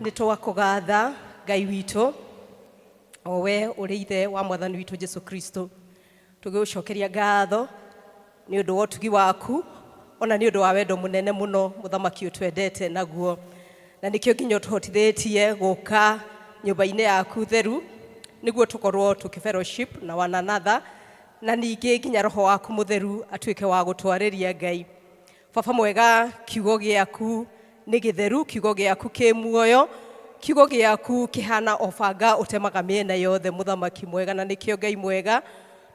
Nĩ twakũgatha Ngai witũ, o we ũrĩ ithe wa Mwathani witũ Jesu Kristo. Tũgĩgũcokeria ngatho nĩ ũndũ wa ũtugi waku, ona nĩ ũndũ wa wendo mũnene mũno mũthamaki ũtwendete naguo. Na nĩkĩo nginya ũtũhotithĩtie gũka nyũmba-inĩ yaku theru, nĩguo tũkorwo tũkĩ fellowship na one another, na ningĩ nginya roho waku mũtheru atuĩke wa gũtwarĩria Ngai. Baba mwega, kiugo gĩaku nĩ gĩtheru, kiugo gĩaku kĩ muoyo, kiugo gĩaku kĩhana o banga ũtemaga mĩena yothe, mũthamaki mwega, na nĩkĩo Ngai mwega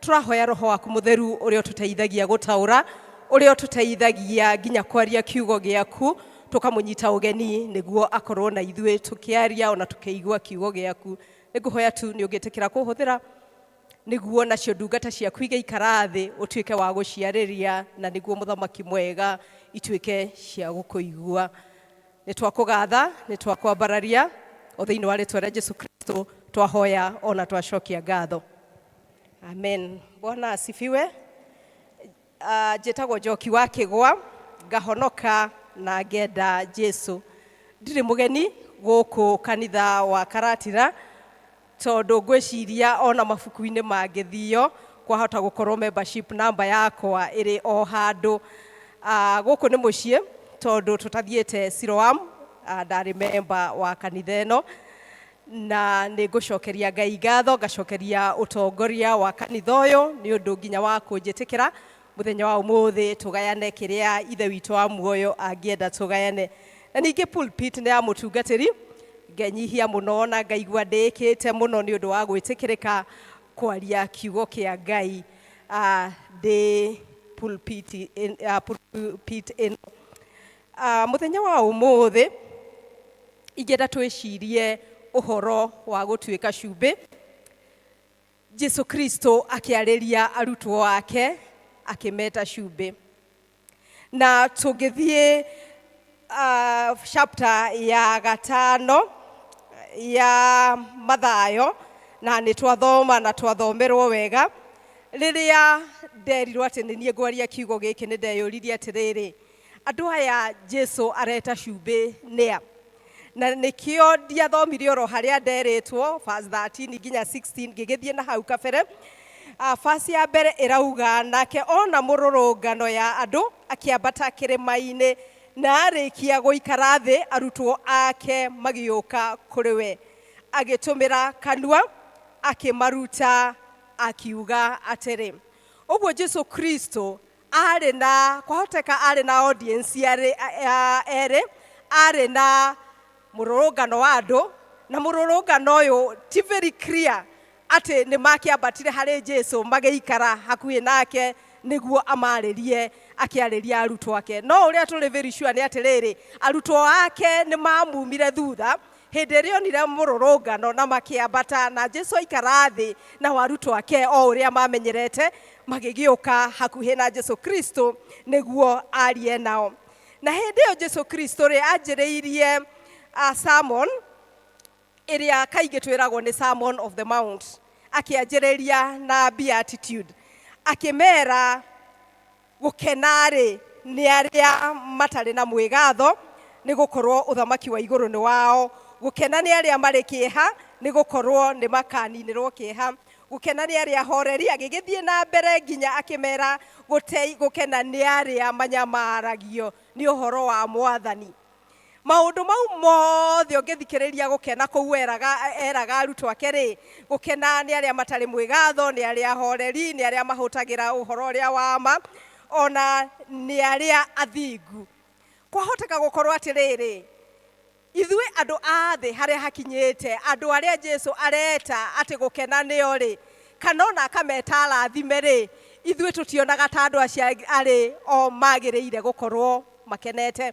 tũrahoya roho waku mũtheru ũrĩa ũtũteithagia gũtaũra, ũrĩa ũtũteithagia nginya kwaria kiugo gĩaku, tũkamũnyita ũgeni nĩguo akorwo na ithuĩ tũkĩaria ona tũkĩigua kiugo gĩaku. Nĩngũhoya tu nĩ ũngĩtĩkĩra kũhũthĩra nĩguo nacio ndungata ciaku igĩikara thĩ ũtuĩke wa gũciarĩria, na nĩguo mũthamaki mwega ituĩke cia gũkũigua. Nĩ twakũgatha, nĩ twakwambararia o thĩinĩ wa rĩtwa rĩa Jesu Kristo twahoya ona twacokia ngatho. Amen. Bwana asifiwe. Njĩtagwo Njoki wa Kĩgwa, ngahonoka na ngenda Jesu. Ndirĩ mũgeni gũkũ kanitha wa Karatina, tondũ ngwĩciria ona mabuku-inĩ mangĩthio kwahota gũkorwo membership number yakwa ĩrĩ o handũ. Gũkũ nĩ mũciĩ tondũ tũtathiĩte Siloam, ndarĩ member wa kanitha ĩno, na nĩ ngũcokeria Ngai ngatho, ngacokeria ũtongoria wa kanitha ũyũ nĩ ũndũ nginya wa kũnjĩtĩkĩra mũthenya wa ũmũthĩ tũgayane kĩrĩa ithe witũ wa muoyo angĩenda tũgayane. Na ningĩ pulpit nĩ ya mũtungatĩri, ngenyihia mũno na ngaigua ndĩĩkĩte mũno nĩ ũndũ wa gwĩtĩkĩrĩka kwaria kiugo kĩa Ngai ndĩ pulpit pulpit ĩno. Mũthenya wa ũmũthĩ ingĩenda twĩcirie ũhoro wa gũtuĩka cumbĩ. Jesu Kristo akĩarĩria arutwo ake akĩmeta cumbĩ. Na tũngĩthiĩ chapter ya gatano ya Mathayo, na nĩ twathoma na twathomerwo wega, rĩrĩa nderirwo atĩ nĩ niĩ ngwaria kiugo gĩkĩ nĩ ndeyũririe atĩrĩrĩ, andũ aya Jesu areta cumbĩ nĩa? Na nĩkĩo ndiathomire oro harĩa nderĩtwo verse 13 nginya 16, ngĩgĩthiĩ na hau kabere. Verse ya mbere ĩrauga, nake ona mũrũrũngano ya andũ akĩambata kĩrĩma-inĩ, na arĩkia gũikara thĩ arutwo ake magĩũka kũrĩ we, agĩtũmĩra kanua akĩmaruta akiuga atĩrĩ. Ũguo Jesu Kristo arĩ na, kwahoteka arĩ na audience erĩ, arĩ na mũrũrũngano wa andũ, na mũrũrũngano ũyũ ti very clear atĩ nĩ makĩambatire harĩ Jesu magĩikara hakuhĩ nake nĩguo amarĩrie akĩarĩria arutwo ake. No ũrĩa tũrĩ very sure nĩ atĩrĩrĩ, arutwo ake nĩ mamumire thutha hĩndĩ ĩrĩa onire mũrũrũngano na makĩambata, na Jesu aikara thĩ nao arutwo ake o ũrĩa mamenyerete magĩgĩũka hakuhĩ na Jesu Kristo nĩguo arie nao. Na hĩndĩ ĩyo Jesu Kristo rĩ anjĩrĩirie sermon ĩrĩa kaingĩ twĩragwo nĩ Sermon of the Mount, akĩanjĩrĩria na beatitude, akĩmera gũkena rĩ nĩ arĩa matarĩ na mwĩgatho, nĩ gũkorwo ũthamaki wa igũrũ nĩ wao. Gũkena nĩ arĩa marĩ kĩeha, nĩ gũkorwo nĩ makaninĩrwo kĩeha. Gũkena nĩ arĩa ahoreri, agĩgĩthiĩ na mbere nginya akĩmera gũkena nĩ arĩa manyamaragio nĩ ũhoro wa Mwathani. Maũndũ mau mothe ũngĩthikĩrĩria gũkena kũu eraga arutwo ake rĩ, gũkena nĩ arĩa matarĩ mwĩgatho, nĩ arĩa ahoreri, nĩ arĩa mahũtagĩra ũhoro ũrĩa wa ma, ona nĩ arĩa athingu. Kwahoteka gũkorwo atĩrĩrĩ, ithuĩ andũ a thĩ harĩa hakinyĩte, andũ arĩa Jesu areta atĩ gũkena nĩo rĩ, kana ona akameta arathime rĩ, ithuĩ tũtionaga ta andũ acio arĩ o magĩrĩire gũkorwo makenete.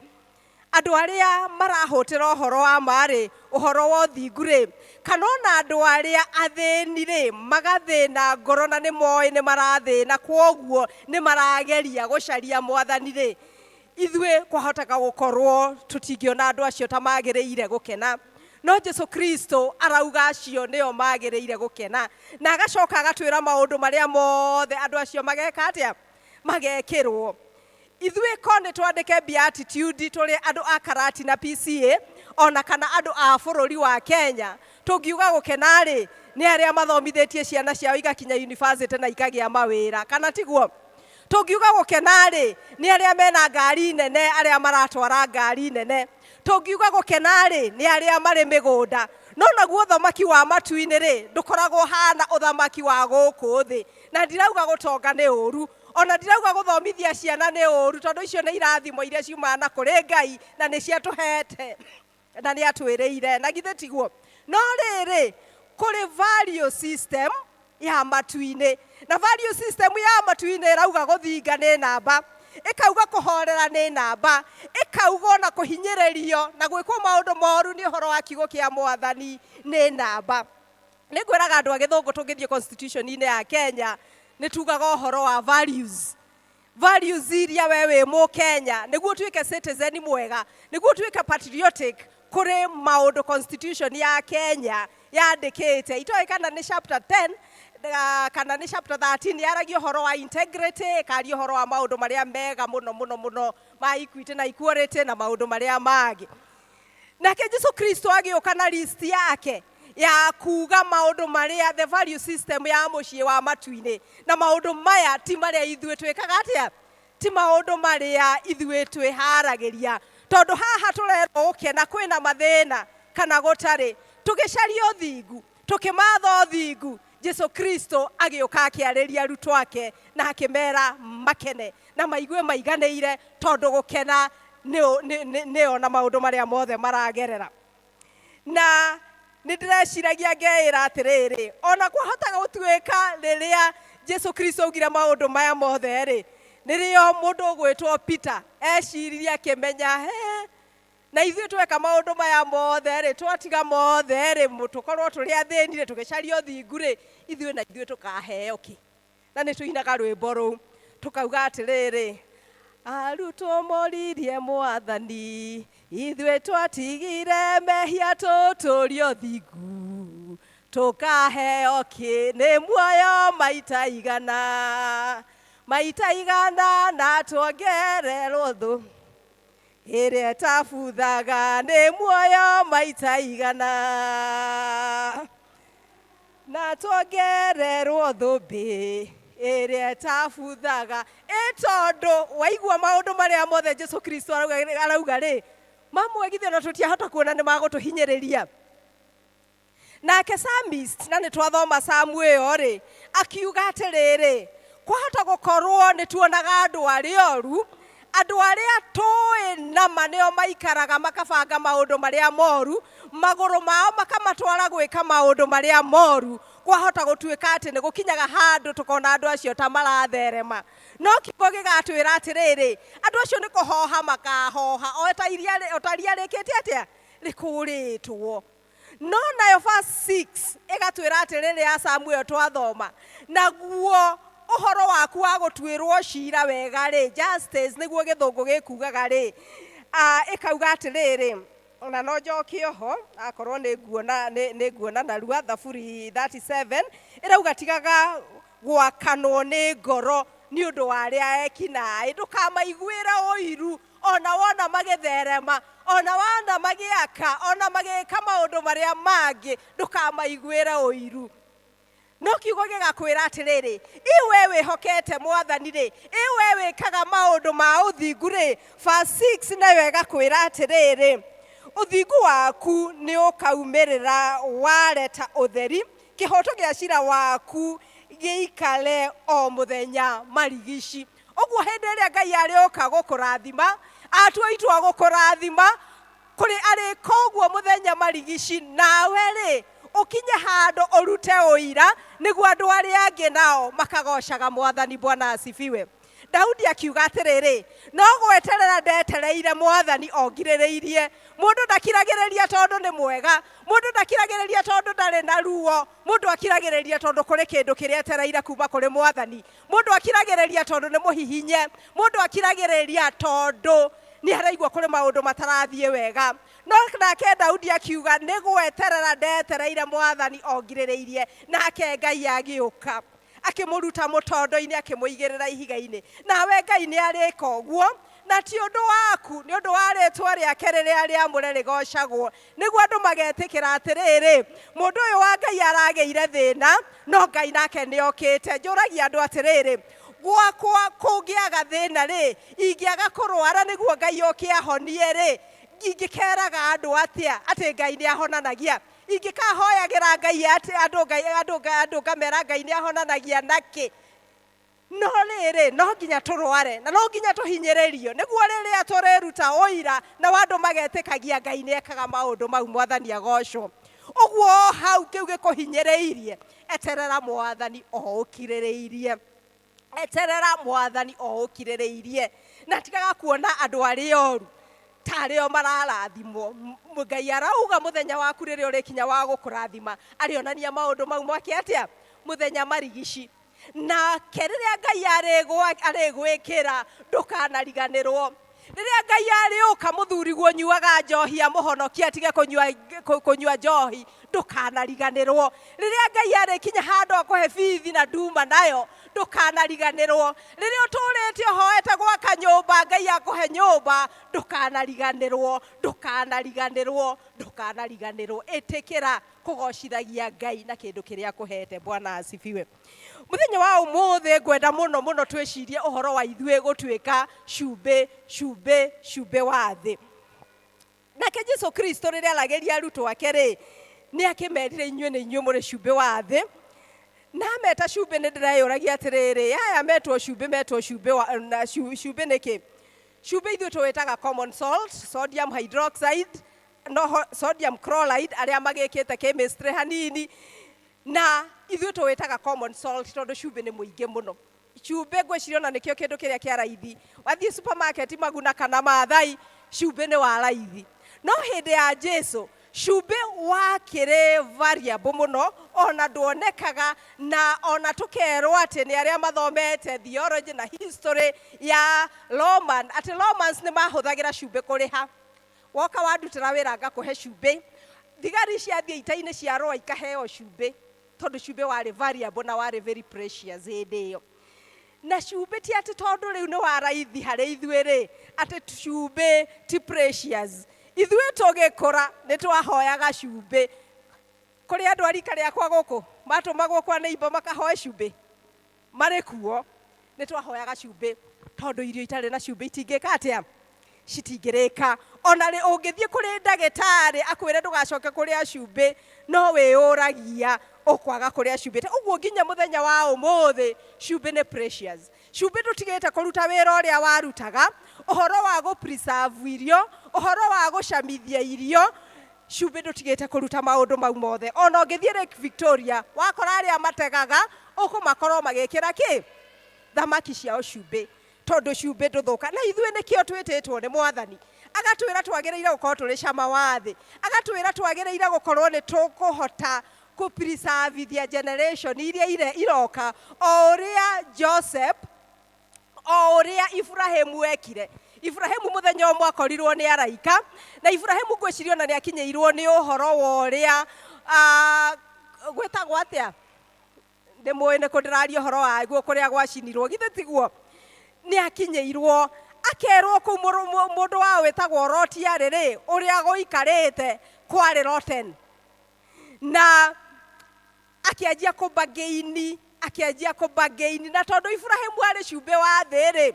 Andũ arĩa marahũtĩra ũhoro wa ma rĩ, ũhoro wa ũthingu rĩ, kana ona andũ arĩa athĩni rĩ, magathĩna ngoro na nĩ moĩ nĩ marathĩna, kwoguo nĩ marageria gũcaria Mwathani rĩ, ithuĩ kwahoteka gũkorwo tũtingĩona andũ acio ta magĩrĩire gũkena. No Jesu Kristo arauga acio nĩo magĩrĩire gũkena, na agacoka agatwĩra maũndũ marĩa mothe andũ acio mageka atĩa? Magekĩrwo. Ithuĩ ko nĩ twandĩke beatitude tũrĩ andũ a Karati na PCA, Ona kana andũ a bũrũri wa Kenya tũngiuga gũkena rĩ, nĩ arĩa mathomithĩtie ciana ciao igakinya university na ikagĩa mawĩra, kana tiguo? Tũngiuga gũkena rĩ, nĩ arĩa mena ngari nene, arĩa maratwara ngari nene. Tũngiuga gũkena rĩ, nĩ arĩa marĩ mĩgũnda. No naguo ũthamaki wa matu-inĩ rĩ, ndũkoragwo hana ũthamaki wa gũkũ thĩ. Na ndirauga gũtonga nĩ ũru, ona ndirauga gũthomithia ciana nĩ ũru, tondũ icio nĩ irathimo iria ciumaga na kũrĩ Ngai, na nĩ ciatũhete na nĩ atwĩrĩire, na githĩ tiguo? No rĩrĩ, kũrĩ value system ya matu-inĩ, na value system ya matu-inĩ ĩrauga gũthinga nĩ namba, ĩkauga kũhorera nĩ namba, ĩkauga ona kũhinyĩrĩrio na gwĩkwo maũndũ moru nĩ ũhoro wa kiugo kĩa Mwathani nĩ namba. Nĩ ngwĩraga andũ a gĩthũngũ, tũngĩthiĩ constitution-inĩ ya Kenya nĩ tugaga ũhoro wa values, values iria we wĩ Mũkenya nĩguo ũtuĩke citizen mwega, nĩguo ũtuĩke patriotic. Kũrĩ maũndũ constitution ya Kenya yandĩkĩte, itoĩ kana nĩ chapter 10 kana nĩ chapter 13, yaragia ũhoro wa integrity, ĩkaria ũhoro wa maũndũ marĩa mega mũno mũno mũno ma equity na equality na maũndũ marĩa mangĩ. Nake Jesu Kristo agĩũka na list yake ya kuga maũndũ marĩa the value system ya mũciĩ wa matu-inĩ, na maũndũ maya ti marĩa ithuĩ twĩkaga atĩa, ti maũndũ marĩa ithuĩ twĩharagĩria, tondũ haha tũrerwo gũkena kwĩna mathĩna kana gũtarĩ. Tũgĩcaria ũthingu, tũkĩmatha ũthingu, Jesu Kristo agĩũka akĩarĩria arutwo ake na akĩmera makene na maigue maiganĩire, tondũ gũkena nĩo na maũndũ marĩa mothe maragerera. Na nĩ ndĩreciragia ngeĩra atĩrĩrĩ, ona kwahotaga gũtuĩka rĩrĩa Jesu Kristo augire maũndũ maya mothe rĩ, nĩrĩo mũndũ ũgwĩtwo Peter eciririe akĩmenya, he na ithuĩ tweka maũndũ maya mothe rĩ, twatiga mothe rĩ, tũkorwo tũrĩ athĩni rĩ, tũgĩcaria ũthingu rĩ, ithuĩ na ithuĩ tũkaheo kĩ? Na nĩ tũinaga rwĩmbo rũu tũkauga atĩrĩrĩ, arutwo moririe Mwathani, ithuĩ twatigire mehia tũtũrie ũthingu, tũkaheo kĩ? Nĩ muoyo maita igana, maita igana, na tuongererwo thũ ĩrĩa ĩtabuthaga. Nĩ muoyo maita igana na tuongererwo thũmbĩ ĩrĩa ĩtabuthaga. Ĩ tondũ waigua maũndũ marĩa mothe Jesu Kristo arauga rĩ, mamwe githĩ ona tũtiahota kuona nĩ magũtũhinyĩrĩria? Nake psalmist, na nĩ twathoma samu ĩyo rĩ, akiuga atĩrĩrĩ, kwahota gũkorwo nĩ tuonaga andũ arĩa oru, andũ arĩa tũĩ nama nĩo maikaraga makabanga maũndũ marĩa moru, magũrũ mao makamatwara gwĩka maũndũ marĩa moru. Kwahota gũtuĩka atĩ nĩ gũkinyaga handũ tũkona andũ acio ta maratherema, no kiugo gĩgatwĩra atĩrĩrĩ, andũ acio nĩ kũhoha makahoha o ta iria, o ta ria rĩkĩte atĩa, rĩkũrĩtwo. No nayo verse 6 ĩgatwĩra atĩrĩrĩ, ya Samuel twathoma, naguo ũhoro waku wa gũtuĩrwo cira wega rĩ, justice nĩguo gĩthũngũ gĩkugaga rĩ, ĩkauga atĩrĩrĩ, ona no njoke oho akorwo nĩ nguona, nĩ nguona narua. Thaburi 37 ĩrauga, tigaga gwakanwo nĩ ngoro nĩ ũndũ wa arĩa ekinaĩ, ndũkamaiguĩre ũiru ona wona magĩtherema, ona wona magĩaka, ona magĩka maũndũ marĩa mangĩ, ndũkamaiguĩre ũiru. No kiugo gĩgakwĩra atĩrĩrĩ, iwe wĩhokete Mwathani rĩ, iwe wĩkaga maũndũ ma ũthingu rĩ, verse 6 nayo ĩgakwĩra atĩrĩrĩ, ũthingu waku nĩ ũkaumĩrĩra wareta ũtheri, kĩhoto gĩa cira waku gĩikare o mũthenya marigici. Ũguo hĩndĩ ĩrĩa Ngai arĩũka gũkũrathima, atua itua gũkũrathima, kũrĩ arĩka ũguo mũthenya marigici, nawe rĩ ũkinye handũ ũrute ũira nĩguo andũ arĩa angĩ nao makagocaga Mwathani. Bwana asifiwe. Daudi akiuga atĩrĩrĩ, no gweterera ndetereire Mwathani ongirĩrĩirie. Mũndũ ndakiragĩrĩria tondũ nĩ mwega, mũndũ ndakiragĩrĩria tondũ ndarĩ na ruo, mũndũ akiragĩrĩria tondũ kũrĩ kĩndũ kĩrĩa etereire kuma kũrĩ Mwathani. Mũndũ akiragĩrĩria tondũ nĩ mũhihinye, mũndũ akiragĩrĩria tondũ nĩ araigua kũrĩ maũndũ matarathiĩ wega. No nake Daudi akiuga, nĩ gweterera ndetereire Mwathani ongirĩrĩirie, nake Ngai agĩũka akĩmũruta mũtondo-inĩ, akĩmũigĩrĩra ihiga-inĩ. Nawe Ngai nĩ arĩka ũguo. Na ti ũndũ waku, nĩ ũndũ wa rĩtwa rĩake rĩrĩa rĩamũre rĩgocagwo, nĩguo andũ magetĩkĩra atĩrĩrĩ, mũndũ ũyũ wa Ngai aragĩire thĩna, no Ngai nake nĩ okĩte. Njũragia andũ atĩrĩrĩ, gwakwa kũngĩaga thĩna rĩ, ingĩaga kũrwara nĩguo Ngai oke ahonie rĩ, ingĩkeraga andũ atĩa atĩ Ngai nĩ ahonanagia? Ingĩkahoyagĩra Ngai atĩ andũ Ngai andũ andũ ngamera Ngai nĩ ahonanagia nakĩ? No rĩrĩ, no nginya tũrware na no nginya tũhinyĩrĩrio nĩguo rĩrĩa tũrĩruta ũira na andũ magetĩkagia Ngai nĩ ekaga maũndũ mau. Mwathani agocwo. Ũguo o hau kĩu gĩkũhinyĩrĩirie, eterera Mwathani o ũkirĩrĩirie, eterera Mwathani o ũkirĩrĩirie, na tigaga kuona andũ arĩa oru tarĩo mararathimwo. Ngai arauga mũthenya waku rĩrĩa ũrĩkinya wa gũkũrathima, arĩonania maũndũ mau mwake atĩa mũthenya marigici. Nake rĩrĩa Ngai arĩgwĩkĩra, ndũkanariganĩrwo. Rĩrĩa Ngai arĩũka, mũthuriguo nyuaga njohi amũhonokie atige kũnyua njohi, ndũkanariganĩrwo. Rĩrĩa Ngai arĩkinya handũ akũhe bithi na nduma nayo, ndũkanariganĩrwo. Rĩrĩa ũtũrĩte ũhoete gwaka nyũmba, Ngai akũhe nyũmba, ndũkanariganĩrwo, ndũkanariganĩrwo, ndũkanariganĩrwo. Ĩtĩkĩra kũgocithagia Ngai na kĩndũ kĩrĩa akũhete. Bwana asifiwe. Mũthenya wa ũmũthĩ ngwenda mũno mũno twĩcirie ũhoro wa ithuĩ gũtuĩka cumbĩ, cumbĩ, cumbĩ wa thĩ. Nake Jesu Kristo rĩrĩa aragĩria arutwo ake rĩ, nĩ akĩmerire, inyuĩ nĩ inyuĩ mũrĩ cumbĩ wa thĩ. Na meta cumbĩ, nĩ ndĩreyũragia atĩrĩrĩ, aya metwo cumbĩ, metwo cumbĩ wa, na cumbĩ nĩkĩ? Cumbĩ ithuĩ tũwĩtaga common salt, sodium hydroxide, no sodium chloride, arĩa magĩkĩte chemistry hanini. Na ithuĩ tũwĩtaga common salt tondũ cumbĩ nĩ mũingĩ mũno. Cumbĩ ngwĩciria ona nĩkĩo kĩndũ kĩrĩa kĩa raithi. Wathiĩ supermarket Maguna kana Maathai, cumbĩ nĩ wa raithi. No hĩndĩ ya Jesu, cumbĩ wakĩrĩ variable mũno, ona ndwonekaga, na ona tũkerwo atĩ nĩ arĩa mathomete theology na history ya Roman, atĩ Romans nĩ mahũthagĩra cumbĩ kũrĩha. Woka wandutĩra wĩra, ngakũhe cumbĩ. Thigari ciathiĩ ita-inĩ ciarũa ikaheo cumbĩ, tondũ cumbĩ warĩ variable na warĩ very precious hĩndĩ ĩyo. Na cumbĩ ti atĩ tondũ rĩu nĩ wa raithi harĩ ithuĩ rĩ, atĩ cumbĩ ti precious. Ithuĩ tũgĩkũra nĩ twahoyaga cumbĩ. Kũrĩ andũ a rika rĩakwa gũkũ matũmagwo kwa neighbor makahoe cumbĩ? Marĩ kuo. Nĩ twahoyaga cumbĩ tondũ irio itarĩ na cumbĩ itingĩka atĩa? Citingĩrĩka. Ona rĩ ũngĩthiĩ kũrĩ ndagĩtarĩ akwĩre ndũgacoke kũrĩa cumbĩ, no wĩyũragia ũkwaga kũrĩa cumbĩ. Ũguo nginya mũthenya wa ũmũthĩ cumbĩ nĩ precious. Cumbĩ ndũtigĩte kũruta wĩra ũrĩa warutaga, ũhoro wa gũ preserve irio, ũhoro wa gũcamithia irio, cumbĩ ndũtigĩte kũruta maũndũ mau mothe. Ona ũngĩthiĩ Lake Victoria, wakora arĩa mategaga, ũkũmakorwo magĩkĩra kĩ? Thamaki ciao cumbĩ, tondũ cumbĩ ndũthũka. Na ithuĩ nĩkĩo twĩtĩtwo nĩ Mwathani, agatwĩra twagĩrĩire gũkorwo tũrĩ cama wa thĩ, agatwĩra twagĩrĩire gũkorwo nĩ tũkũhota kũ preserve generation iria iroka, o ũrĩa Joseph, o ũrĩa Iburahĩmu ekire. Iburahĩmu mũthenya ũmwe akorirwo nĩ araika, na Iburahĩmu ngwĩciria ona nĩ akinyĩirwo nĩ ũhoro wa ũrĩa gwĩtagwo atĩa? Nĩ mũĩ nĩ kũ ndĩraria ũhoro waguo, kũrĩa gwacinirwo, githĩ tiguo? Nĩ akinyĩirwo akerwo kũu mũndũ wao wĩtagwo Loti arĩ rĩ, ũrĩa gũikarĩte kwarĩ rotten. Na akĩanjia kũbargain, akĩanjia kũbargain, na tondũ Iburahĩmu arĩ cumbĩ wa thĩ rĩ,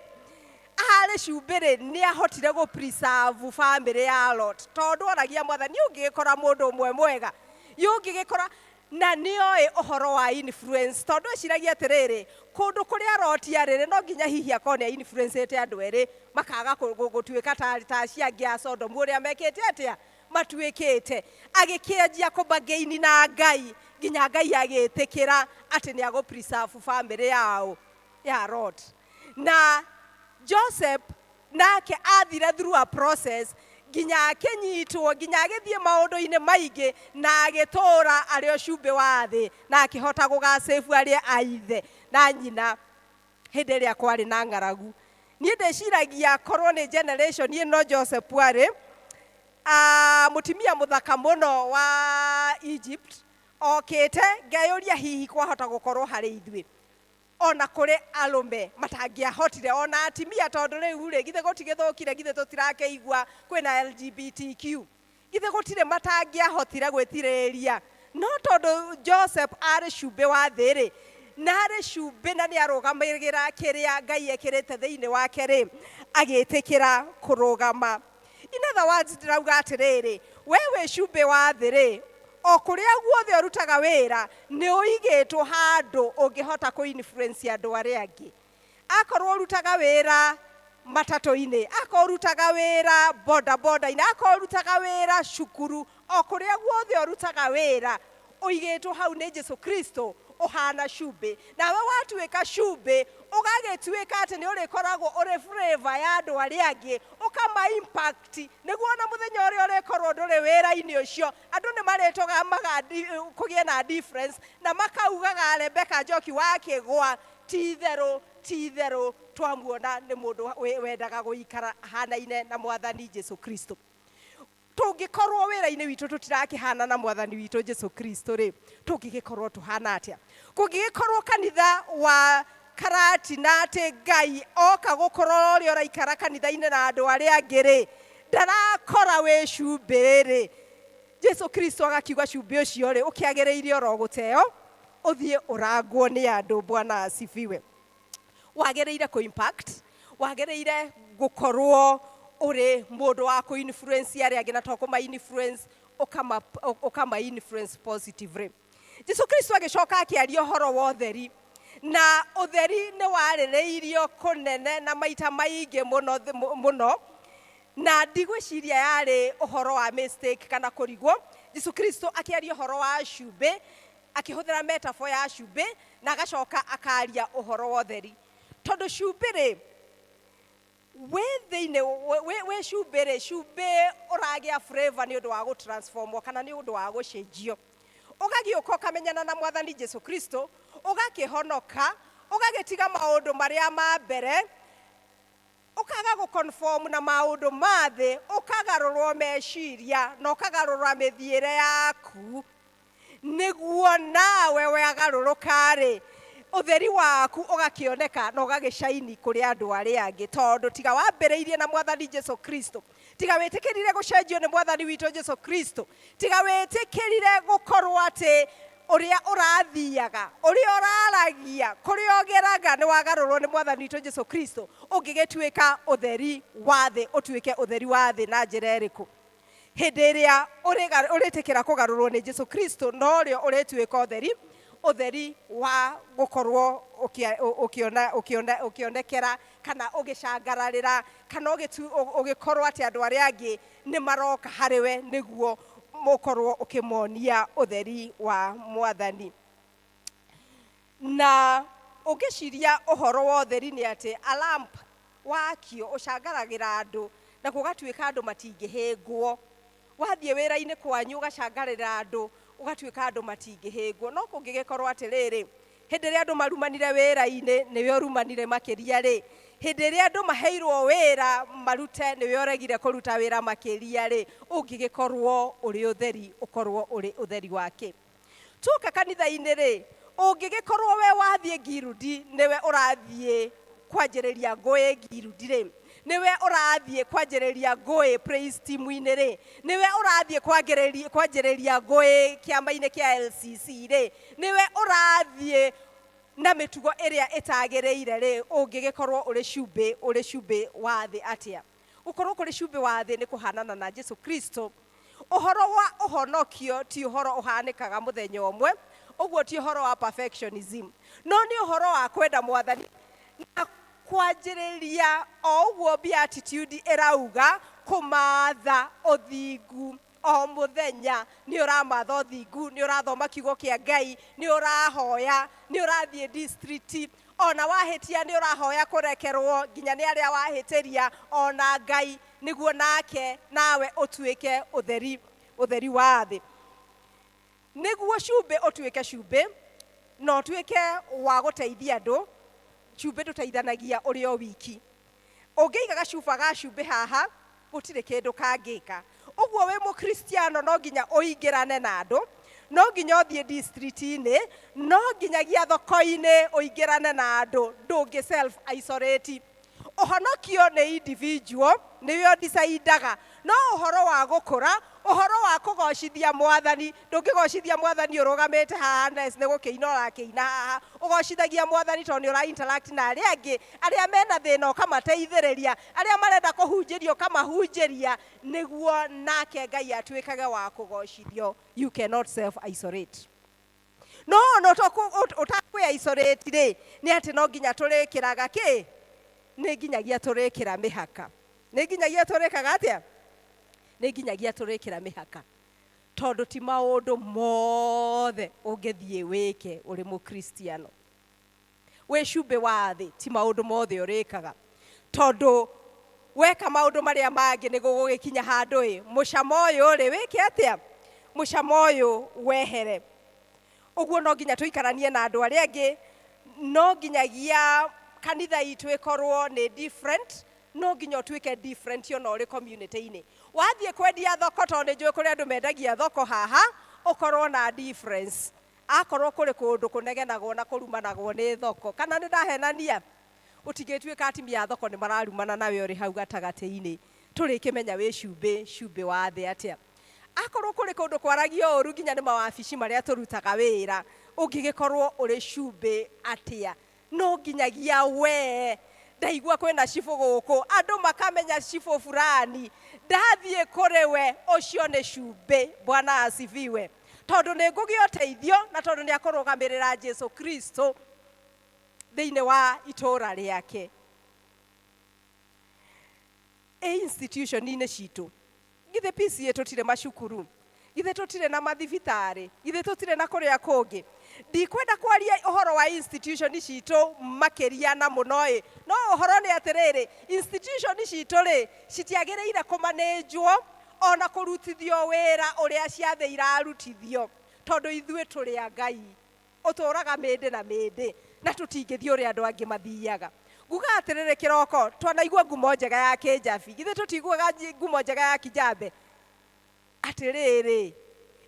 arĩ cumbĩ rĩ, nĩ ahotire gũ preserve family ya Lot, tondũ oragia Mwathani, ũngĩgĩkora mũndũ ũmwe mwega, ũngĩgĩkora, na nĩoĩ ũhoro wa influence, tondũ eciragia atĩrĩrĩ, kũndũ kũrĩa Loti arĩ rĩ, no nginya hihi akorwo nĩ influence andũ erĩ makaga gũtuĩka ta acio angĩ a Sodomu, ũrĩa mekĩte atĩa, matuĩkĩte. Agĩkĩanjia kũbargain na Ngai nginya Ngai agĩtĩkĩra atĩ nĩ agũ preserve family yao ya Lot. Na Joseph nake athire through a process nginya akĩnyitwo, nginya agĩthiĩ maũndũ-inĩ maingĩ, na agĩtũra arĩ o cumbĩ wa thĩ, na akĩhota gũgacĩbu arĩa a ithe na nyina hĩndĩ ĩrĩa kwarĩ na ng'aragu. Niĩ ndĩciragia korwo nĩ generation ĩno Joseph arĩ mũtumia mũthaka mũno wa Egypt okĩte, ngeyũria hihi kwahota gũkorwo harĩ ithuĩ. Ona kũrĩ arũme matangĩahotire, ona atimia, tondũ rĩu rĩ, githĩ gũtigĩthũkire? Githĩ tũtirakĩigua kwĩna LGBTQ? Githĩ gũtirĩ matangĩahotire gwĩtirĩrĩria? No tondũ Joseph arĩ cumbĩ wa thĩ rĩ, na arĩ cumbĩ na nĩ arũgamagĩra kĩrĩa Ngai ekĩrĩte thĩinĩ wake rĩ, agĩtĩkĩra kũrũgama. In other words, ndĩrauga atĩrĩrĩ, we wĩ cumbĩ wa thĩ rĩ, o kũrĩa guothe ũrutaga wĩra, nĩ ũigĩtwo handũ ũngĩhota kũ influence andũ arĩa angĩ. Akorwo ũrutaga wĩra matatũ-inĩ, akorwo ũrutaga wĩra boda boda-inĩ, akorwo ũrutaga wĩra cukuru, o kũrĩa guothe ũrutaga wĩra, ũigĩtwo hau nĩ Jesu Kristo ũhana cumbĩ. Nawe watuĩka cumbĩ, ũgagĩtuĩka atĩ nĩ ũrĩkoragwo ũrĩ flavor ya andũ arĩa angĩ, ũkama impact, nĩguo ona mũthenya ũrĩa ũrĩkorwo ndũrĩ wĩra-inĩ ũcio, andũ nĩ marĩtũgamaga kũgĩe na difference, na makaugaga Rebecca Njoki wa Kĩgwa, ti itherũ, ti itherũ twamuona nĩ mũndũ wendaga gũikara ahanaine na Mwathani Jesu Kristo. Tũngĩkorwo wĩra-inĩ witũ tũtirakĩhana na Mwathani witũ Jesu Kristo rĩ, tũngĩgĩkorwo tũhana atĩa? Kũngĩgĩkorwo kanitha wa Karatina atĩ Ngai oka gũkorwo ũrĩa ũraikara kanitha-inĩ na andũ arĩa angĩ rĩ, ndarakora wĩ cumbĩ rĩ, Jesu Kristo agakiuga cumbĩ ũcio rĩ, ũkĩagĩrĩire oro gũteo, ũthiĩ ũrangwo nĩ andũ. Bwana asifiwe. Wagĩrĩire kũ impact, wagĩrĩire gũkorwo ũrĩ mũndũ wa kũ influence arĩa angĩ, na to kũma influence, ũkama influence positively. Jesu Kristo agĩcoka akĩaria ũhoro wa ũtheri, na ũtheri nĩ warĩrĩirio kũnene na maita maingĩ mũno mũno, na ndigwĩciria yarĩ ũhoro wa mistake kana kũrigwo. Jesu Kristo akĩaria ũhoro wa cumbĩ, akĩhũthĩra metaphor ya cumbĩ, na agacoka akaria ũhoro wa ũtheri, tondũ cumbĩ rĩ, wĩ thĩinĩ wĩ cumbĩ rĩ, cumbĩ ũragĩa flavor nĩ ũndũ wa gũtransformwo kana nĩ ũndũ wa gũcenjio. Ũgagĩũka ũkamenyana na Mwathani Jesu Kristo, ũgakĩhonoka, ũgagĩtiga maũndũ marĩa ma mbere, ũkaga gũconform na maũndũ ma thĩ, ũkagarũrwo meciria na ũkagarũra mĩthiĩre yaku, nĩguo nawe wagarũrũka rĩ, ũtheri waku ũgakĩoneka na ũgagĩcaini kũrĩ andũ arĩa angĩ. Tondũ tiga wambĩrĩirie na Mwathani Jesu Kristo, tiga wĩtĩkĩrire gũcenjio nĩ Mwathani witũ Jesu Kristo, tiga wĩtĩkĩrire gũkorwo atĩ ũrĩa ũrathiaga, ũrĩa ũraragia, kũrĩa ũgeraga nĩ wagarũrwo nĩ Mwathani witũ Jesu Kristo, ũngĩgĩtuĩka ũtheri wa thĩ, ũtuĩke ũtheri wa thĩ na njĩra ĩrĩkũ? Hĩndĩ ĩrĩa ũrĩtĩkĩra kũgarũrwo nĩ Jesu Kristo, norĩo ũrĩtuĩka ũtheri, ũtheri wa gũkorwo ũkĩonekera kana ũgĩcangararĩra kana ũgĩkorwo atĩ andũ arĩa angĩ nĩ maroka harĩ we nĩguo mũkorwo ũkĩmonia ũtheri wa Mwathani. Na ũngĩciria ũhoro wa ũtheri nĩ atĩ a lamp wakio ũcangaragĩra andũ na gũgatuĩka andũ matingĩhĩngwo. Wathiĩ wĩra-inĩ kwanyu ũgacangarĩra andũ, ũgatuĩka andũ matingĩhĩngwo. No kũngĩgĩkorwo atĩrĩrĩ, hĩndĩ ĩrĩa andũ marumanire wĩra-inĩ nĩwe ũrumanire makĩria rĩ, hĩndĩ ĩrĩa andũ maheirwo wĩra marute nĩwe ũregire kũruta wĩra makĩria rĩ, ũngĩgĩkorwo ũrĩ ũtheri, ũkorwo ũrĩ ũtheri wake. Tuoka kanitha-inĩ rĩ, ũngĩgĩkorwo we wathiĩ ngirudi nĩwe ũrathiĩ kwanjĩrĩria ngũĩ ngirudi rĩ, nĩwe ũrathiĩ kwanjĩrĩria ngũĩ praise team-inĩ rĩ, nĩwe ũrathiĩ kwanjĩrĩria ngũĩ kĩama-inĩ kĩa LCC rĩ, nĩwe ũrathiĩ na mĩtugo ĩrĩa ĩtagĩrĩire rĩ, ũngĩgĩkorwo ũrĩ cumbĩ, ũrĩ cumbĩ wa thĩ atĩa? Gũkorwo kũrĩ cumbĩ wa thĩ nĩ kũhanana na Jesu Kristo. Ũhoro wa ũhonokio ti ũhoro ũhanĩkaga mũthenya ũmwe, ũguo ti ũhoro wa perfectionism, no nĩ ũhoro wa kwenda Mwathani na kwanjĩrĩria o ũguo beatitude ĩrauga, kũmatha ũthingu o mũthenya. Nĩ ũramatha ũthingu, nĩ ũrathoma kiugo kĩa Ngai, nĩ ũrahoya, nĩ ũrathiĩ district, ona wahĩtia nĩ ũrahoya kũrekerwo nginya nĩ arĩa wahĩtĩria ona Ngai, nĩguo nake nawe ũtuĩke ũtheri, ũtheri wa thĩ. Nĩguo cumbĩ ũtuĩke cumbĩ na ũtuĩke wa gũteithia andũ, cumbĩ ndũteithanagia ũrĩ o wiki. Ũngĩiga gacuba ga cumbĩ haha, gũtirĩ kĩndũ kangĩka. Ũguo wĩ mũkristiano no nginya ũingĩrane na andũ, No nginya ũthiĩ district-inĩ, no nginyagia thoko-inĩ ũingĩrane na andũ, ndũngĩ self isolate. Ũhonokio nĩ individual, nĩwe ũdecidaga, no ũhoro wa gũkũra, ũhoro wa kũgocithia Mwathani, ndũngĩgocithia Mwathani ũrũgamĩte haha unless nĩ gũkĩina ũrakĩina haha. Ũgocithagia Mwathani tondũ nĩ ũra interact na arĩa angĩ, arĩa mena thĩna ũkamateithĩrĩria, arĩa marenda kũhunjĩrio ũkamahunjĩria, nĩguo nake Ngai atuĩkage wa kũgocithio. You cannot self isolate. No ona ũtakwĩ isolate rĩ, nĩ atĩ no nginya tũrĩkĩraga kĩ? Nĩ nginyagia tũrĩkĩra mĩhaka. Nĩ nginyagia tũrĩkaga atĩa? Nĩ nginyagia tũrĩkĩra mĩhaka. Tondũ ti maũndũ mothe ũngĩthiĩ wĩke ũrĩ mũkristiano. Wĩ cumbĩ wa thĩ, ti maũndũ mothe ũrĩkaga. Tondũ weka maũndũ marĩa mangĩ nĩ gũgũgĩkinya handũ ĩ, mũcamo ũyũ rĩ, wĩke atĩa? Mũcamo ũyũ wehere. Ũguo no nginya tũikaranie na andũ arĩa angĩ, no nginyagia kanitha itũ ĩkorwo nĩ different, no nginya ũtuĩke different ona ũrĩ community-inĩ. Wathiĩ kwendia thoko, tondũ nĩ njũĩ kũrĩ andũ mendagia thoko haha, ũkorwo na difference. Akorwo kũrĩ kũndũ kũnegenagwo na kũrumanagwo nĩ thoko, kana nĩ ndahenania? Ũtingĩtuĩka atimia a thoko nĩ mararumana nawe ũrĩ hau gatagatĩ-inĩ. Tũrĩkĩmenya wĩ cumbĩ, cumbĩ wa thĩ atĩa. Akorwo kũrĩ kũndũ kwaragio ũru nginya nĩ mawabici marĩa tũrutaga wĩra, ũngĩgĩkorwo ũrĩ cumbĩ atĩa? No nginyagia we ndaigua kwĩna cibũ gũkũ, andũ makamenya cibũ fulani, ndathiĩ kũrĩ we, ũcio nĩ cumbĩ. Bwana asifiwe. Tondũ nĩ ngũgĩa ũteithio na tondũ nĩ akũrũgamĩrĩra Jesu Kristo thĩinĩ wa itũũra rĩake. Ĩ institution-inĩ citũ, githĩ PCEA tũtirĩ macukuru, githĩ tũtirĩ na mathibitarĩ, githĩ tũtirĩ na kũrĩa kũngĩ? Ndikwenda kwaria ũhoro wa institution citũ makĩria na mũno ĩ, no ũhoro nĩ atĩrĩrĩ, institution citũ rĩ, citiagĩrĩire kũmanĩnjwo ona kũrutithio wĩra ũrĩa ciathĩ irarutithio, tondũ ithuĩ tũrĩ a Ngai ũtũraga mĩndĩ na mĩndĩ, na tũtingĩthiĩ ũrĩa andũ angĩ mathiaga. Nguga atĩrĩrĩ, kĩroko twanaigua ngumo njega ya Kĩnjabi, githĩ tũtiguaga ngumo njega ya Kijambe? Atĩrĩrĩ,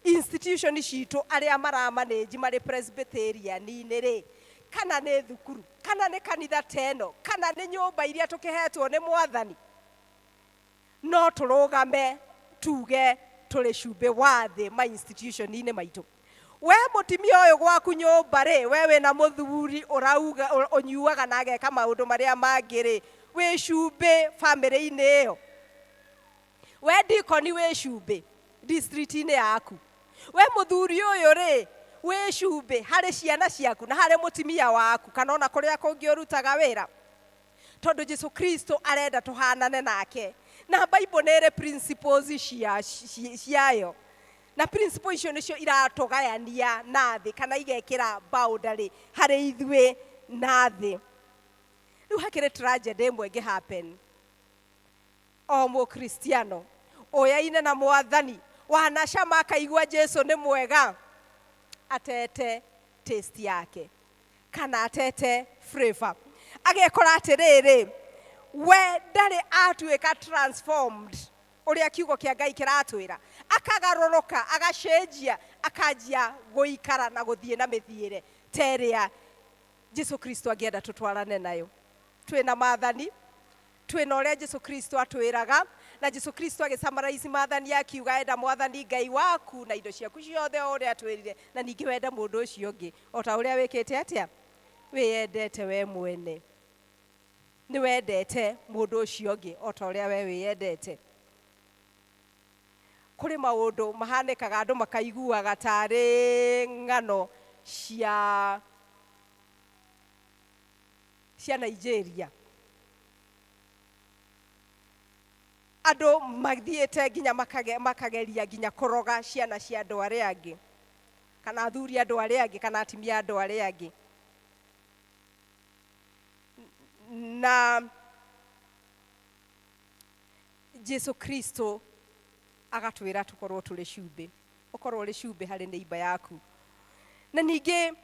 institution citũ arĩa maramanĩnji marĩ Presbyterian-inĩ rĩ, kana nĩ thukuru, kana nĩ kanitha ta ĩno, kana nĩ nyũmba iria tũkĩhetwo nĩ Mwathani, no tũrũgame tuge tũrĩ cumbĩ wa thĩ ma institution-inĩ maitũ. We mũtimia ũyũ gwaku nyũmba rĩ, we wĩna mũthuri ũrauga ũnyuaga na ageka maũndũ marĩa mangĩ rĩ, wĩ cumbĩ bamĩrĩ-inĩ ĩyo. We dikoni wĩ cumbĩ district-inĩ yaku. We mũthuri ũyũ rĩ, wĩ cumbĩ harĩ ciana ciaku na harĩ mũtimia waku, kana ona kũrĩa kũngĩ ũrutaga wĩra. Tondũ Jesu Kristo arenda tũhanane nake, na Bible nĩ ĩrĩ principles ciayo, na principle icio nĩcio iratũgayania na thĩ, kana igekĩra boundary harĩ ithuĩ na thĩ. Rĩu hakĩrĩ tragedy ĩmwe ĩngĩ happen. O mũkristiano ũyaine na Mwathani, wanacama akaigua Jesu nĩ mwega, atete taste yake kana atete flavor, agekora atĩrĩrĩ, we ndarĩ atuĩka transformed ũrĩa kiugo kĩa Ngai kĩratwĩra, akagarũrũka, agacenjia, akanjia gũikara na gũthiĩ na mĩthiĩre ta ĩrĩa Jesu Kristo angĩenda tũtwarane nayo. Twĩna maathani, twĩna ũrĩa Jesu Kristo atwĩraga, na Jesu Kristo agĩsummarize maathani akiuga, enda Mwathani Ngai waku na indo ciaku ciothe o ũrĩa atwĩrire, na ningĩ wende mũndũ ũcio ũngĩ o ta ũrĩa wĩkĩte atĩa, wĩyendete we mwene. Nĩ wendete mũndũ ũcio ũngĩ o ta ũrĩa we wĩyendete. Kũrĩ maũndũ mahanĩkaga andũ makaiguaga tarĩ ng'ano cia Nigeria. Andũ mathiĩte nginya makageria nginya kũroga ciana cia andũ arĩa angĩ, kana athuri andũ arĩa angĩ, kana atimia andũ arĩa angĩ. Na Jesu Kristo agatwĩra tũkorwo tũrĩ cumbĩ, ũkorwo ũrĩ cumbĩ harĩ neighbor yaku. Na ningĩ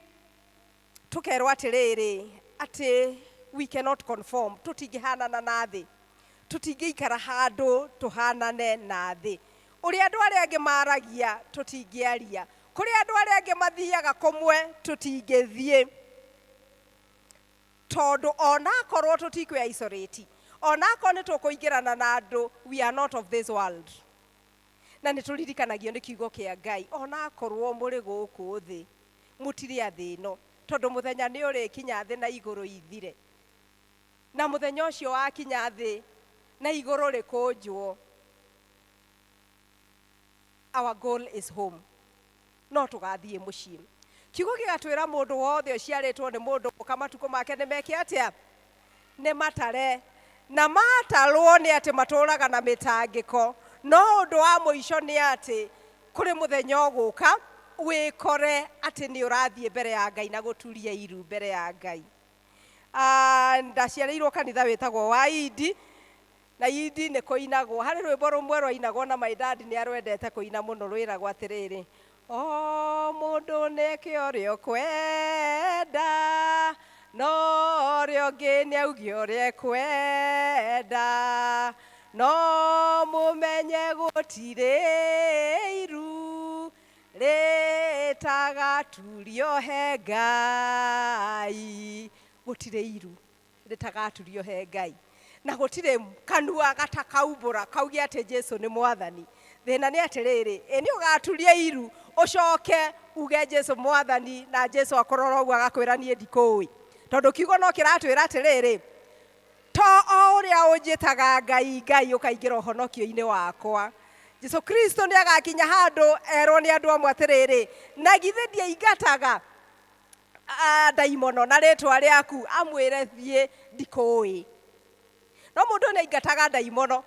tũkerwo atĩrĩrĩ, atĩ we cannot conform, tũtingĩhanana na thĩ, tũtingĩikara handũ tũhanane na thĩ. Ũrĩa andũ arĩa angĩ maragia tũtingĩaria, Kũrĩ andũ arĩa angĩ mathiaga kũmwe tũtingĩthiĩ, tondũ onakorwo tũtikwĩ isolate, onakorwo nĩ tũkũingĩrana na andũ, we are not of this world. Na nĩ tũririkanagio nĩ kiugo kĩa Ngai, onakorwo mũrĩ gũkũ thĩ mũtirĩ a thĩ ĩno, tondũ mũthenya nĩ ũrĩkinya thĩ na igũrũ ithire, na mũthenya ũcio wakinya thĩ na igũrũ rĩkũnjwo. Our goal is home, no tũgathiĩ mũciĩ. Kiugo gĩgatwĩra mũndũ wothe ũciarĩtwo nĩ mũndũ mũka matukũ make nĩ meke atĩa? Nĩ matare. Na matarwo nĩ atĩ matũraga na mĩtangĩko, no ũndũ wa mũico nĩ atĩ kũrĩ mũthenya ũgũka wĩkore atĩ nĩ ũrathiĩ mbere ya Ngai na gũturia iru mbere ya Ngai. Ndaciarĩirwo kanitha wĩtagwo wa Indi, na Indi nĩ kũinagwo. Harĩ rwĩmbo rũmwe rwainagwo na my dad nĩ arwendete kũina mũno, rwĩragwo atĩrĩrĩ, o mũndũ nĩeke ũrĩa ũkwenda, no ũrĩa ũngĩ nĩ auge ũrĩa ekwenda, no mũmenye gũtirĩ iru rĩtagaturio he Ngai. Gũtirĩ iru rĩtagaturio he Ngai, na gũtirĩ kanua gatakaumbũra kauge atĩ Jesu nĩ mwathani. Thĩna nĩ atĩrĩrĩ, ĩ nĩ ũgaturia iru ũcoke uge Jesu mwathani, na Jesu akũrora ũguo agakwĩra niĩ ndikũĩ, tondũ kiugo no kĩratwĩra atĩrĩrĩ, to o ũrĩa ũnjĩtaga Ngai Ngai ũkaingĩra ũhonokio-inĩ wakwa. Jesu Kristo nĩ agakinya handũ erwo nĩ andũ amwe atĩrĩrĩ, na githĩ ndiaingataga ndaimono na rĩtwa rĩaku? Amwĩre thiĩ, ndikũĩ. No mũndũ ũyũ nĩ aingataga ndaimono,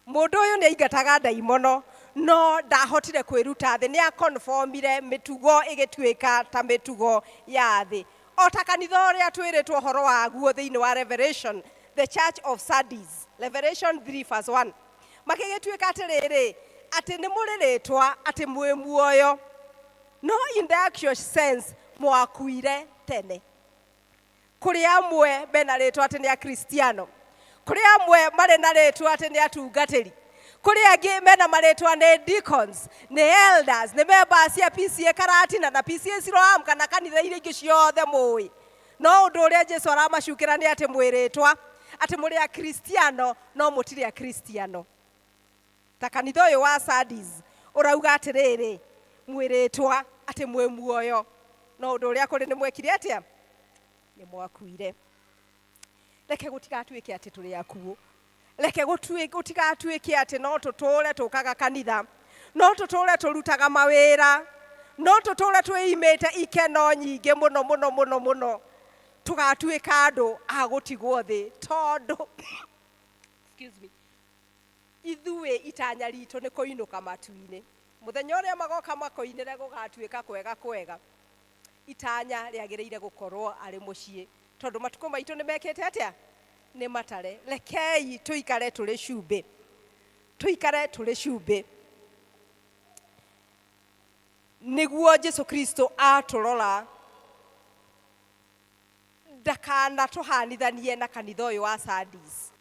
mũndũ ũyũ nĩ aingataga ndaimono, no ndahotire kwĩruta thĩ, nĩ akonfomire mĩtugo ĩgĩtuĩka ta mĩtugo ya thĩ, o ta kanitha ũrĩa twĩrĩtwo ũhoro waguo thĩinĩ wa Revelation, the Church of Sardis, Revelation 3 verse 1. Makĩgĩtuĩka atĩrĩrĩ, atĩ nĩ mũrĩ rĩtwa atĩ mwĩ muoyo, no in the actual sense mwakuire tene. Kũrĩ amwe mena rĩtwa atĩ nĩ akristiano, kũrĩ amwe marĩ na rĩtwa atĩ nĩ atungatĩri, kũrĩ angĩ mena marĩtwa nĩ deacons, nĩ elders, nĩ members cia PCA Karatina na PCA Siloam kana kanitha iria ingĩ ciothe mũĩ. No ũndũ ũrĩa Jesu aramacukĩra nĩ atĩ mwĩ rĩtwa atĩ mũrĩ akristiano, no mũtirĩ akristiano. Ta kanitha ũyũ wa Sardis ũrauga atĩrĩrĩ, mwĩ rĩtwa atĩ mwĩ muoyo, no ũndũ ũrĩa kũrĩ nĩ mwekire atĩa? Nĩ mwakuire. Reke gũtigatuĩke atĩ tũrĩ akuũ. Reke gũtigatuĩke atĩ no tũtũre tũkaga kanitha, no tũtũre tũrutaga mawĩra, no tũtũre twĩimĩte ikeno nyingĩ mũno mũno mũno mũno, tũgatuĩka andũ a gũtigwo thĩ, tondũ excuse me, ithuĩ itanya ritũ nĩ kũinũka matu-inĩ. Mũthenya ũrĩa magoka makoinĩre gũgatuĩka kwega kwega. Itanya rĩagĩrĩire gũkorwo arĩ mũciĩ, tondũ matukũ maitũ nĩ mekĩte atĩa? Nĩ matare. Rekei tũikare tũrĩ cumbĩ, tũikare tũrĩ cumbĩ, nĩguo Jesu Kristo atũrora ndakanatũhanithanie na kanitha ũyũ wa Sardis,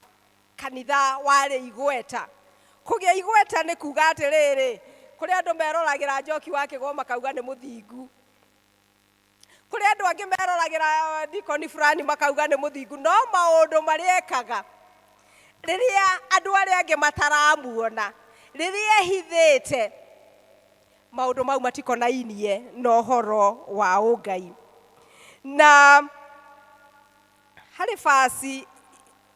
kanitha warĩ igweta. Kũgĩa igweta nĩ kuga atĩrĩrĩ, kũrĩ andũ meroragĩra Njoki wa Kĩgwa makauga nĩ mũthingu, kũrĩ andũ angĩ meroragĩra dikoni fulani makauga nĩ mũthingu, no maũndũ marĩa ekaga rĩrĩa andũ arĩa angĩ mataramuona, rĩrĩa ehithĩte, maũndũ mau matikonainie na ũhoro wa ũngai. Na harĩ basi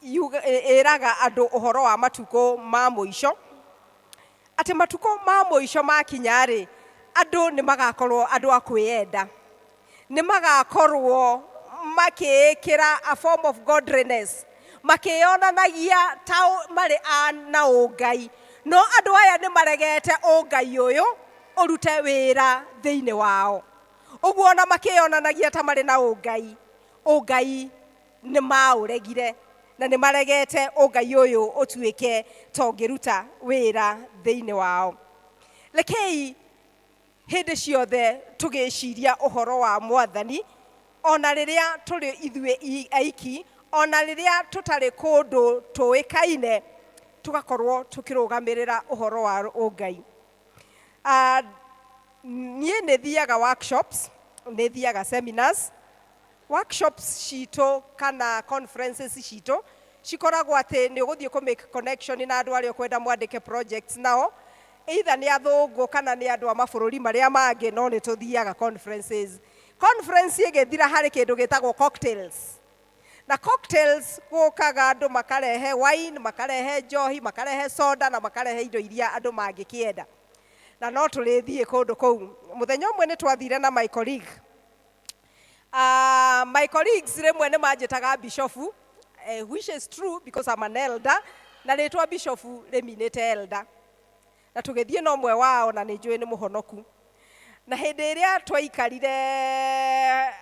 ĩraga andũ ũhoro wa matukũ ma mũico, atĩ matukũ ma mũico makinya rĩ, andũ nĩ magakorwo andũ a kwĩyenda, nĩ magakorwo makĩĩkĩra a form of godliness, makĩyonanagia ta marĩ a na ũngai, no andũ aya nĩ maregete ũngai ũyũ ũrute wĩra thĩinĩ wao. Ũguo ona makĩyonanagia ta marĩ na ũngai, ũngai nĩ maũregire, na nĩ maregete ũngai ũyũ ũtuĩke ta ũngĩruta wĩra thĩinĩ wao. Rekei hĩndĩ ciothe tũgĩciria ũhoro wa mwathani, ona rĩrĩa tũrĩ ithuĩ aiki, ona rĩrĩa tũtarĩ kũndũ tũĩkaine, tũgakorwo tũkĩrũgamĩrĩra ũhoro wa ũngai. Niĩ nĩ thiaga workshops, nĩ thiaga seminars. Workshops citũ kana conferences citũ cikoragwo atĩ nĩ ũgũthiĩ kũ make connection na andũ arĩa ũkwenda mwandĩke projects nao, either nĩ athũngũ kana nĩ andũ a mabũrũri marĩa mangĩ, no nĩ tũthiaga conferences. Conference ĩgĩthira harĩ kĩndũ gĩtagwo cocktails. Na cocktails gũkaga andũ makarehe wine, makarehe njohi, makarehe soda na makarehe indo iria andũ mangĩkĩenda. Na no tũrĩthiĩ kũndũ kũu. Mũthenya ũmwe nĩ twathire na my colleague. My colleagues rĩmwe nĩ manjĩtaga bishofu, which is true because I'm an elder, na rĩtwa bishofu rĩminĩte elder. Na tũgĩthiĩ na ũmwe wao na nĩ njũĩ nĩ mũhonoku. Na hĩndĩ ĩrĩa twaikarire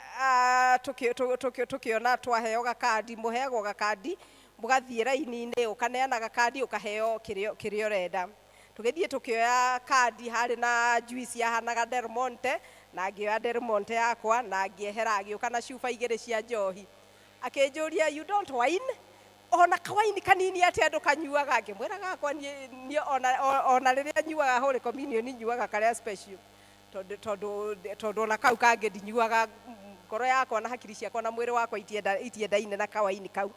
tũkĩona twaheo gakandi, mũheagwo gakandi, mũgathiĩ raini-inĩ, ũkaneana gakandi, ũkaheo kĩrĩa ũrenda. Tũgĩthiĩ tũkĩoya kandi, harĩ na juice yahanaga Del Monte, na ngĩoya Del Monte yakwa, na ngĩehera, agĩũka na cuba igĩrĩ cia njohi. Akĩnjũria, "You don't wine? Ona kawaini kanini atĩa ndũkanyuaga?" Ngĩmwĩra gakwa niĩ ona rĩrĩa nyuaga Holy Communion nyuaga karĩa special. Tondũ ona kau kangĩ ndinyuaga, ngoro yakwa na hakiri ciakwa na mwĩrĩ wakwa itiendaine na kawaini kau.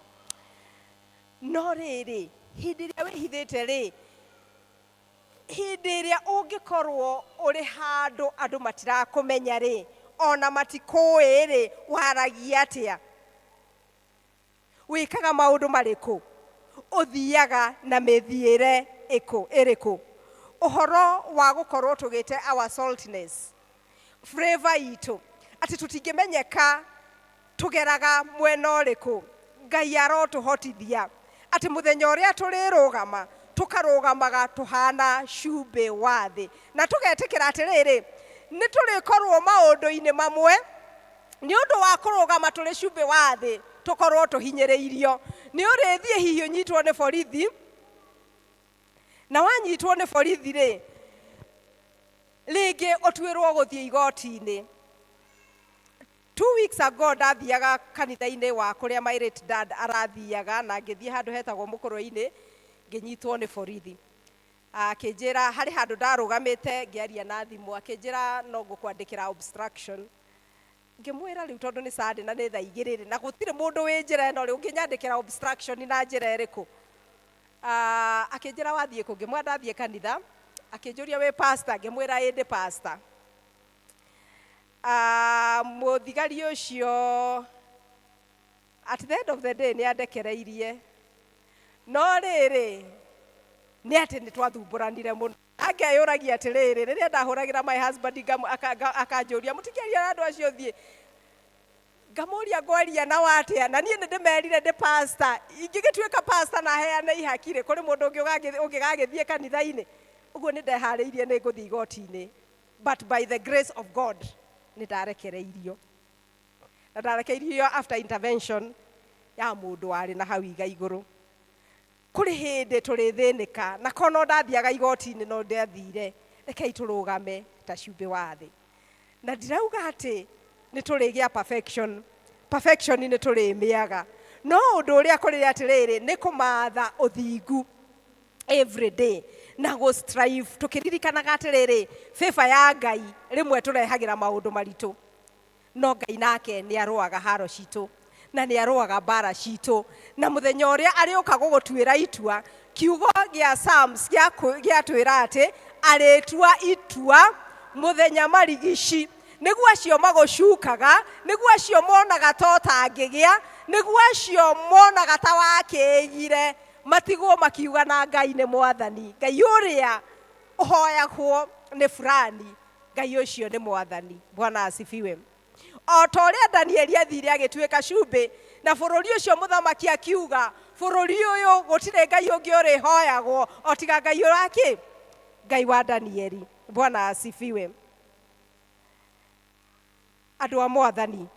No rĩrĩ, hĩndĩ ĩrĩa wĩhithĩte rĩ, hĩndĩ ĩrĩa ũngĩkorwo ũrĩ handũ andũ matirakũmenya rĩ, ona matikũĩ rĩ, waragia atĩa? Wĩkaga maũndũ marĩkũ? Ũthiaga na mĩthiĩre ĩrĩkũ? Ũhoro wa gũkorwo tũgĩte our saltiness, flavor itũ, atĩ tũtingĩmenyeka tũgeraga mwena ũrĩkũ. Ngai arotũhotithia atĩ mũthenya ũrĩa tũrĩrũgama, tũkarũgamaga tũhana cumbĩ wa thĩ, na tũgetĩkĩra atĩrĩrĩ, nĩ tũrĩkorwo maũndũ-inĩ mamwe nĩ ũndũ wa kũrũgama tũrĩ cumbĩ wa thĩ tũkorwo tũhinyĩrĩirio. Nĩ ũrĩthiĩ hihi ũnyitwo nĩ borithi, na wanyitwo nĩ borithi rĩ, rĩngĩ ũtuĩrwo gũthiĩ igoti-inĩ. 2 weeks ago ndathiaga kanitha-inĩ wa kũrĩa my late dad arathiaga, na ngĩthiĩ handũ hetagwo Mũkũrwe-inĩ, ngĩnyitwo nĩ borithi. Akĩnjĩra harĩ handũ ndarũgamĩte ngĩaria na thimũ, akĩnjĩra no ngũkwandĩkĩra obstruction. Ngĩmwĩra rĩu tondũ nĩ Sunday na nĩ thaa 2 rĩ, na gũtirĩ mũndũ wĩ njĩra ĩno rĩ, ũngĩnyandĩkĩra obstruction na njĩra ĩrĩkũ? Akĩnjĩra wathiĩ kũ? Ngĩmwĩra ndathiĩ kanitha. Akĩnjũria wĩ pastor? Ngĩmwĩra ĩ ndĩ pastor. Mũthigari ũcio at the end of the day nĩ andekereirie, no rĩrĩ nĩ atĩ nĩ twathumbũranire mũno. Angeyũragia atĩrĩrĩ, rĩrĩa ndahũragĩra my husband akanjũria mũtikĩaria na andũ acio thiĩ, ngamũria ngwaria nao atĩa, na niĩ nĩ ndĩmerire ndĩ pastor. Ingĩgĩtuĩka pastor na heane ihaki rĩ, kũrĩ mũndũ ũngĩ ũngĩgagĩthiĩ kanitha-inĩ? Ũguo nĩ ndeharĩirie nĩ ngũthiĩ igoti-inĩ, but by the grace of God nĩ ndarekereirio, na ndarekereirio after intervention ya mũndũ warĩ na hau iga igũrũ. Kũrĩ hĩndĩ tũrĩthĩnĩka, na kono ndathiaga igoti-inĩ no ndathire. Rekei tũrũgame ta cumbĩ wa thĩ, na ndirauga atĩ nĩ tũrĩgĩa perfection. Perfection nĩ tũrĩmĩaga, no ũndũ ũrĩa kũrĩ atĩrĩrĩ, nĩ kũmatha ũthingu every day na gũ strive, tũkĩririkanaga atĩrĩrĩ, favor ya Ngai rĩmwe tũrehagĩra maũndũ maritũ, no Ngai nake nĩ arũaga haro citũ na nĩ arũaga mbara citũ, na mũthenya ũrĩa arĩũka gũgũtuĩra itua, kiugo gĩa Psalms gĩatwĩra atĩ arĩtua itua mũthenya marigici, nĩguo acio magũcukaga, nĩguo acio monaga ta ũtangĩgĩa, nĩguo acio monaga ta wakĩigire, matigwo makiuga na Ngai nĩ mwathani. Ngai ũrĩa ũhoyagwo nĩ fulani, Ngai ũcio nĩ mwathani. Bwana asifiwe. O ta ũrĩa Danieli athire agĩtuĩka cumbĩ na bũrũri ũcio, mũthamaki akiuga bũrũri ũyũ gũtirĩ Ngai ũngĩ ũrĩhoyagwo o tiga Ngai ũrakĩ Ngai wa Danieli. Bwana asifiwe. Andũ a mwathani,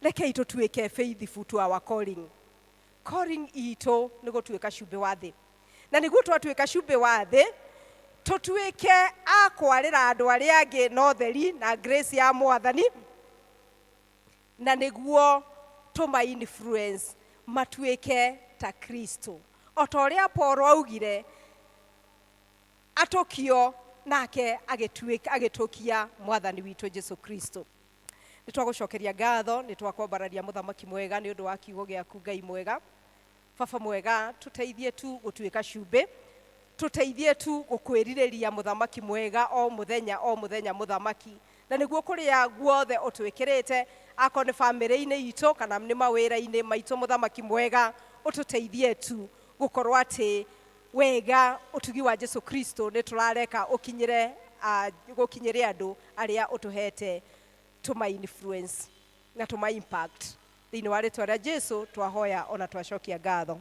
rekei tũtuĩke faithful to our calling. Calling itũ nĩ gũtuĩka cumbĩ wa thĩ, na nĩguo twatuĩka cumbĩ wa thĩ, tũtuĩke a kwarĩra andũ arĩa angĩ na ũtheri na grace ya mwathani, na nĩguo tũma influence matuĩke ta Kristo, o ta ũrĩa Paul augire atũkio. Nake agĩtuĩka agĩtũkia Mwathani witũ Jesu Kristo. Nĩ twagũcokeria ngatho, nĩ twakwambararia, Mũthamaki mwega, nĩ ũndũ wa kiugo gĩaku. Ngai mwega, Baba mwega, tũteithie tu gũtuĩka cumbĩ, tũteithie tu gũkwĩrirĩria, Mũthamaki mwega, o mũthenya o mũthenya, Mũthamaki, na nĩguo kũrĩa guothe ũtwĩkĩrĩte, akorwo nĩ bamĩrĩ-inĩ itũ kana nĩ mawĩra-inĩ maitũ, Mũthamaki mwega, ũtũteithie tu gũkorwo atĩ wega ũtugi wa Jesu Kristo nĩ tũrareka ũkinyĩre gũkinyĩre andũ arĩa ũtũhete tũma influence na tũma impact. Thĩinĩ wa rĩtwa rĩa Jesu twahoya ona twacokia ngatho.